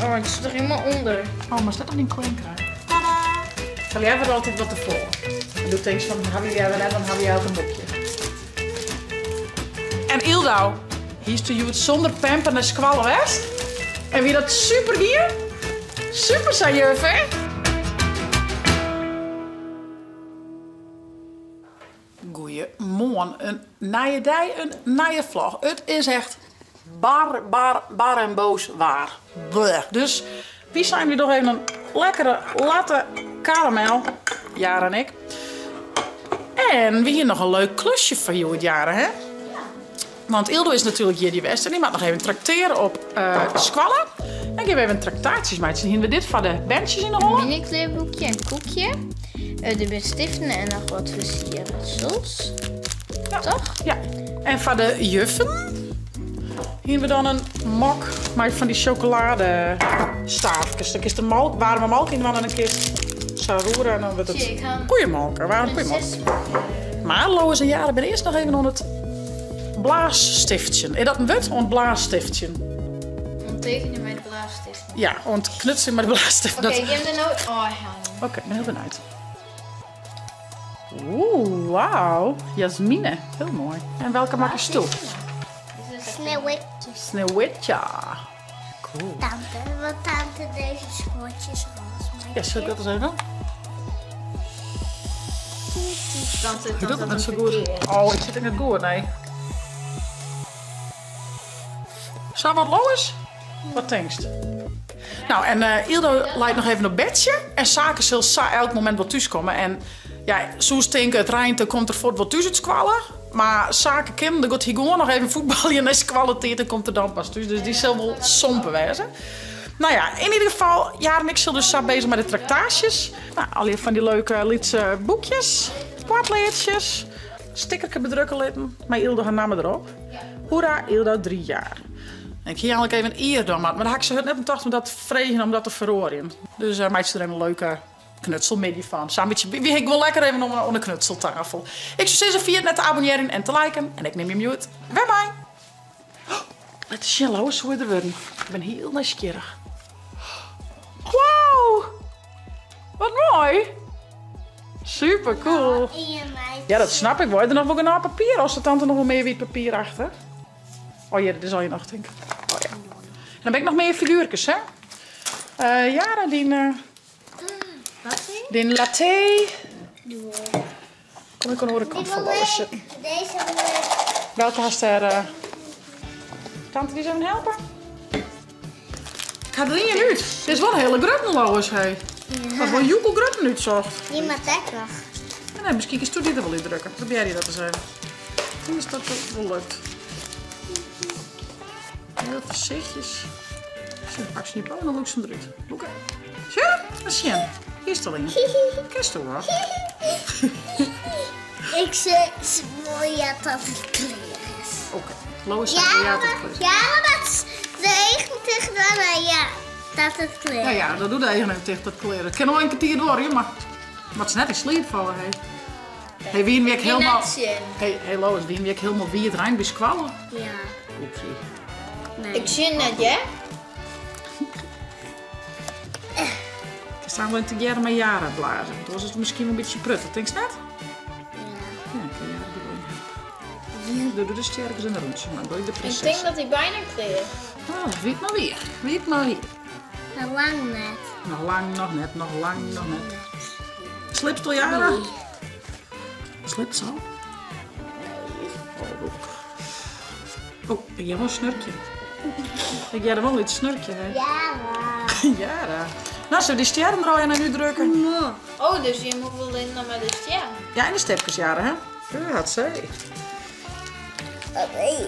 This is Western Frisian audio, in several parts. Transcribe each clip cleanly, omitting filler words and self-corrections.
Oh, it sit der hielendal ûnder. Oh, moatst net op dyn klean krije. Tada! Ik ha leaver altyd wat tefolle. En doe tinkst fan, ha wy leaver net, dan ha wy elk in boekje. En Yldau, hiest hjoed sûnder pamper nei skoalle west? En wie dat super gien? Super, sei juf, hè? Goeiemoarn, in nije dei, in nije vlog. It is echt bar, bar, bar en boos waar. Bleh. Dus wy seinen wy dogge even in lekkere latte karamel, Jara en ik. En wy hiene noch in leuk klusje foar hjoed, Jara, hè? Want Ildo is natuerlik jierdei west en dy moat noch even traktearje op skoalle. En gean we even traktaasjes meitsjen. Hiene we dit foar de berntsjes yn de holle? Een mini-kleurboekje, in koekje. Er binne stiften en noch wat versiersels. Ja. Toch? Ja. En foar de juffen hiene we dan in mok mei fan dy chocoladestaafkes. Dan kinst de molk, waarme molk yn dwaan en dan kinst sa roere en dan wurdt it Zie, ik ha koeiemolke, waarme koeiemolke. Mar Lois en Jara binne earst noch even oan it Blaasstiftsjen. Is dat in wurd? Oan it blaasstiftsjen. Oan it tekenjen mei de blaasstiften. Ja, oan it knutselen mei de blaasstiften. Oké, ik gean der no ôfheljen. Oké, ik bin hiel benijd. Oeh, wauw. Jasmine, hiel moai. En welke makkest do? Sneeuwwitje. Sneeuwwitje. Cool. Tante, want tante deze schoortjes roze maken. Ja, zal ik dat eens even? Tante, Je doet het net zo goed. goed. Oh, ik sit net goed, nee. Sa wat Lois? Wat tinkst? Nou, en uh, Ildo leit noch even op bedsje. En Sake sil sa elk momint wol thúskomme. En ja, soest tinke, it reint, dan komt er fuort wol thús út skoalle. Mar Sake kin, dan giet hy gewoan noch even fuotbaljen nei skoalletiid en komt er dan pas thús. Dus dy sil wol sompe wêze. Nou ja, yn ieder gefal, Jara en ik sil dus sa bezich mei de traktaasjes. Nou, allegear fan dy leuke lytse boekjes, poatleadsjes, stickerke bedrukke litten mei Ildo har namme derop. Hoera, Ildo 3 jaar. En ik hie eigentlik even in jier dan moatten, mar dêr ha ik sa hurd net oan tocht om dat te freegjen om dat te feroarjen. Dus uh, meitsje der even in leuke knutselmiddei fan. Sa in bytsje, wy ha gewoan lekker even oan de knutseltafel. Ik soe sizze, ferjit net te abonnearjen en te liken. En ik nim jim hjoed wer mei. Oh, lit ris sjen, Lois, hoe is er wurden. Ik bin hiel nijsgjirrich. Wow! Wat moai! Super cool. Ja, dat snap ik wol. Is der noch wol genôch papier? Of sit tante noch wol mear wyt papier achter? Oh ja, dat is al je noch, tink ik. Oh ja. En dan bin ik noch mear figuurkes, hè? Uh, Jara, dyn, uh, dyn latte. Kom ik oan de oare kant fan Lois sitten. Welke hast dêr? Uh... Tante dy even helpe? Ik ha der ien út. Dit is wol in hiele grutte, Lois, hé. Ja. Hat wol joekel grutten útsocht. Dy moat ek noch. Nee, miskien kinst dy der wol útdrukke. Probearje dat ris even. Ik tink dat dat wol lukt. Hiel foarsichtjes. Sjoch, pak se je poot en dan lûkst se 'm derút. Lûke. Sjoch, ris sjen. Hjir is al ien. Kinst do wat? Ik sis wol ja dat it klear is. Oké. Lois seit ja dat it klear is. Ja, dat de eagen ticht dwaan en ja, dat it klear is. Ja, ja, dat doe de eagen even ticht dat it klear is. It kin wol in kertier duorje, mar moat se net yn sliep falle, hé. Hey, wienen we ek hielendal. Hey, hey Lois, wienen we ek hielendal wiet rein by skoalle? Ja. Oké. Nee. Ik sjoch net, hear. Ik sta wel tegearre mei Jara blazen. Want oars is it miskien wol in bytsje prutte, tinkst net? Ja. Ja, ik kin Jara dy wol yn helpe. Doe doe de stjerkes in de rûntsje, maar doe ik de Ik prinses. tink dat hy byna klear is. Oh, wie it mar wier. Wie it mar wier. Noch lang net. Noch lang noch net, noch lang noch net. Sliepst al, Jara? Nee. Sliept se al? Oh, oh, ik hear wol in snurkje. Ik hear wol in snurkje, hè? Jara. Jara. Nou, sille we dy stjerren der allegear even útdrukke? Oh, dus je moet wol in noch mei de stjerren. Ja, en de stipkes, Jara, hè? Ja, dat sei. Nee.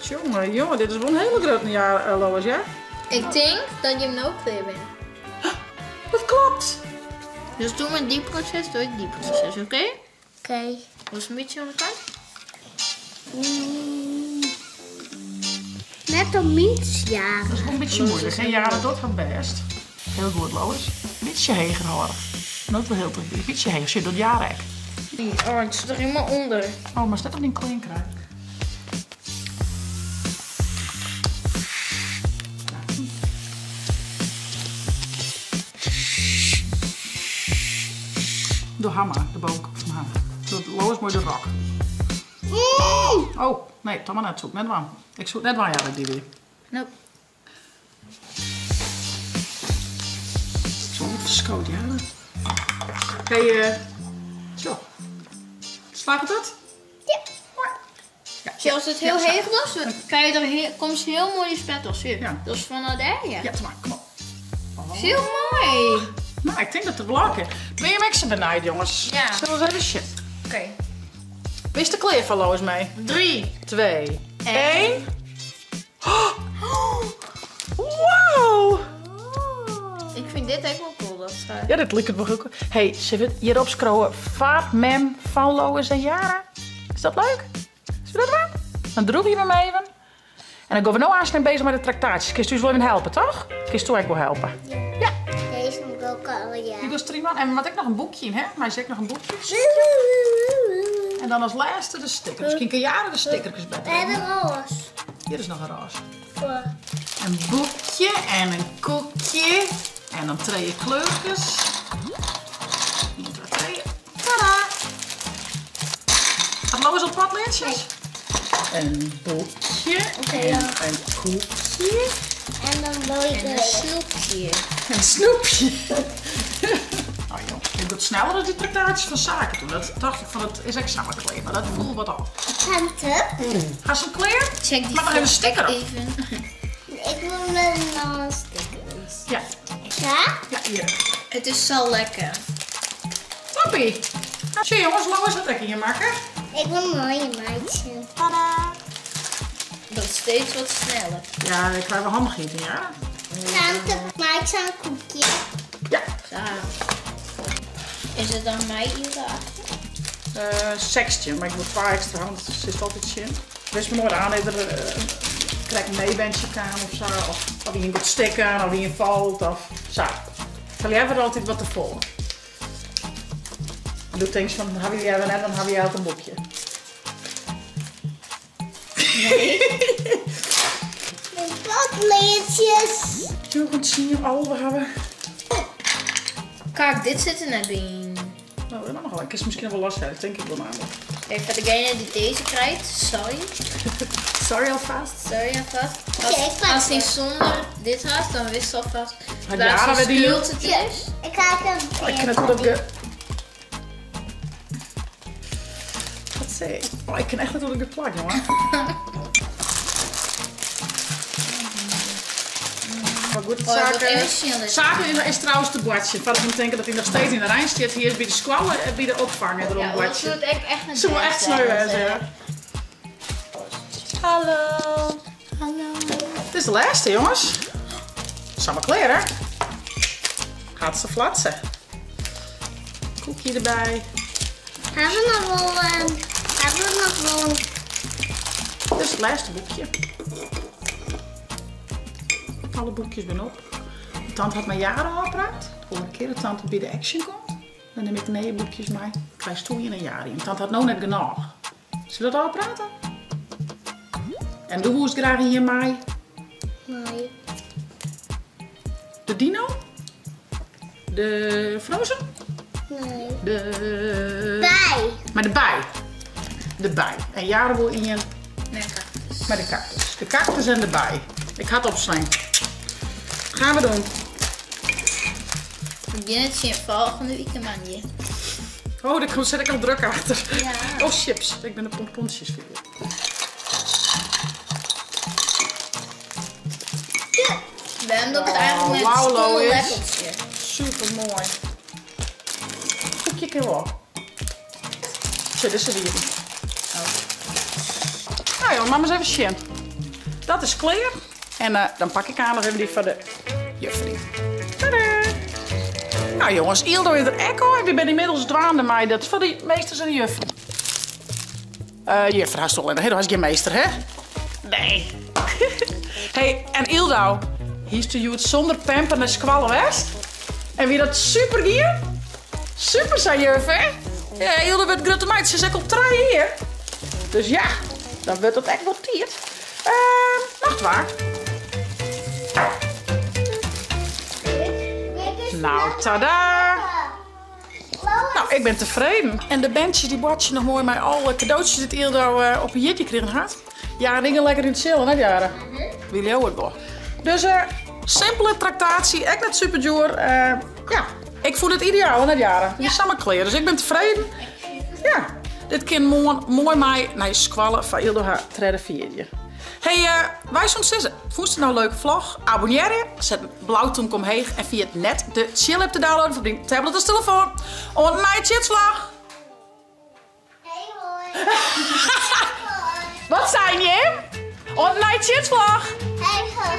Jonge, jonge, dit is wol in hiele grutte, ja, Lois, ja? Ik tink dat jim no klear binne. Dat klopt! Dus doe met die proces, doe ik die proces, oké? Oké. Was een beetje aan de kant? Net om jaren. Dat is wol in bytsje moeilik, hè? Jara docht har bêst. Hiel goed, Lois. Bytsje heger hâlde. Net wol hiel tichtby. Bytsje heger. Sjoch, docht Jara ek. Oh, it sit der hielendal ûnder. Oh, moatst net op dyn klean krije. Doe har mar, de bovenkant fan har. Doe Lois moai de rok. Oh, nee, toch mar net. Soe ik net dwaan. Ik soe it net dwaan, ja, dat ik dy wie. Nope. Zo goed verskoot, ja. Hey, uh, zo. Slagget it? Ja. Ja. Als it hiel heech dochst, dan krije je der komt hiel moai dy spetters. Ja. Dat is fan daar, ja. Ja, maar, kom op. Oh. Heel moai. Nou, ik tink dat it wol kin. Bin jim ek sa benijd, jonges? Ja. Sille we ris even sjen? Oké. Bist der klear foar, Lois mee? 3, 2, 1. Wow! Ik fyn dit ek wol cool. Dat, Ja, dit liket wol hiel cool. Hey, sille we hjirop skriuwe foar mem fan Lois en Yara? Is dat leuk? Sille we dat dwaan? Dan drûgje we him even. En dan gean we no aanst bezich mei de traktaasjes. Kinst ús wol even helpe, toch? Kinst do ek wol helpe? Ja. Deze moet ik ook al, ja. Dy dochst deryn en we moatte ek noch in boekje yn, hè? Meist ek noch in boekje? En dan as lêste de sticker. Miskien kin Yara de stickerkes better. En de roze. Hjir is noch in roze. Voor. In boekje en in koekje. En dan trije kleurkes. 1, 2, 3. Tada! Hat Lois al potleadsjes? In boekje en in koekje. En dan wil ik En in snoepje. In snoepje. Oh jong, dit giet sneller as dy traktaasjes fan Sake toen. Dat tocht ik fan dat is ek samar klear, mar dat foel wat ôf. Tante. Hast him klear? Check die Moat noch even sticker op. even. Ik wil met nog een sticker. Ja. Ja? Ja, hier. It is sa lekker. Toppie. Sjoch jonges, Lois hat ek ien makke. Ik wil in mooie meitsje. Tada! Dat is steeds wat sneller. Ja, ik krijg wel handigheid in, ja. Tante, maak zo'n koekje. Ja. Zo. Is it dan my jier achter? Uh, 16, mar ik wol twa ekstra, want it is altyd tsjin. Wist mar noait oan, is der uh, krekt in nij kaam of sa, of, of ien giet stikken, of ien falt, of sa. Ik ha leaver altyd wat te folle. Doe tinkst fan, ha wy leaver net, dan ha wy elk in boekje. Nee. De potleertjes. 9, 10, 11 ha we. Kijk, dit sit der net by. Nou, dat mag nog wel. Ik kan miskien wol los ha, tink ik wol namelijk. Even voor degene dy't dizze krijt, sorry. Sorry alvast. Sorry alvast. Oké, ik pak As dy het. sûnder dit hast, dan witst alvast Hat waar Yara ze wer dien? skuld it is. Ik ga het Oh, ik kin net hoe dat ge... Wat sei ik? Oh, ik kin echt net hoe dat geplak, jongen. Maar goed, Oh, ik Sake, even zien dat- Sake is, is trouwens te boartsjen. Foardat jim tinke dat hy noch steeds yn de rein stiet, hy is by de skoalle en by de opfang en derom Ja, dat boartsjen. soe it ek echt net Soe wol echt sneu wêze, ja. Hallo. Hallo. Dit is de lêste, jonges. Samar klear, hè? Hartse flatse. Koekje derby. Ha we noch wol, ha we noch wol. Dit is it lêste boekje. Alle boekjes binne op. De tante hat mei Yara ôfpraat. De oare kear dat tante by de Action komt, dan nim ik nije boekjes mei. Krijst do ien en Yara ien. Tante hat no net genôch. Sille we dat ôfprate? En do woest graach ien mei? Mei. De dino? De Frozen? Nee. De... Bij. Mei de bij. De bij. En Yara wol ien Mei de kaktus. Mei de kaktus. De kaktus en de bij. Ik ha it opslein. Gaan we doen. We begjinne tsjin folgjende wike moandei. Oh, dêr komt, sit ik al druk achter. Ja. Oh, chips. Ik bin de pompoentsjes ferjitten. Wêrom doch ik it eigentlik Oh, met wauw, een stomme Lois. leppeltsje? Super moai. Koekje kin wol. Sjoch, dizze wie it. Oh. Nou joh, mar ris even sjen. Dat is klear. En eh, dan pak ik aan noch even dy foar de juffrou. Tada! Nou jongens, Ildo is der ek al en wy binne ynmiddels dwaande mei dat foar de meesters en de juffen. Uh, juffer hast al, do hast gjin meester, hè? Nee. Hey, en Ildo, hiest hjoed sûnder pamper nei skoalle west? En wie dat super gien? Super, sei juf, hè? Ja, Ildo wurdt grutte meid, se is ek al trije jier. Dus ja, dan wurdt dat ek wol tiid. Uh, noch twa. Nou, tada! Nou, Nou, ik bin tefreden. En de berntsjes dy boartsje noch moai mei alle kadootsjes dy't Ildo op 'e jierdei krigen hat. Ja, dingen lekker yn it sillen, hè Jara? Wy leauwe it wol. Dus simpele traktaasje, ek net super djoer. Ja, ik fûn it ideaal, hè Jara? We samar klear, dus ik bin tefreden. Ja, dit kin moarn moai mei nei skoalle foar Ildo har tredde ferjierdei. Hey, wy soene sizze, fûnst it no in leuke vlog? Abonnearje, set in blau tûmke omheech en ferjit net de Tsjil-app te downloaden foar dyn tablet as telefoan. Oant in nije Tsjitsvlog! Hey hoi. Wat sein jim? Oant in nije Tsjitsvlog! Hey hoi.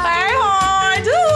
Hey hoi, doei!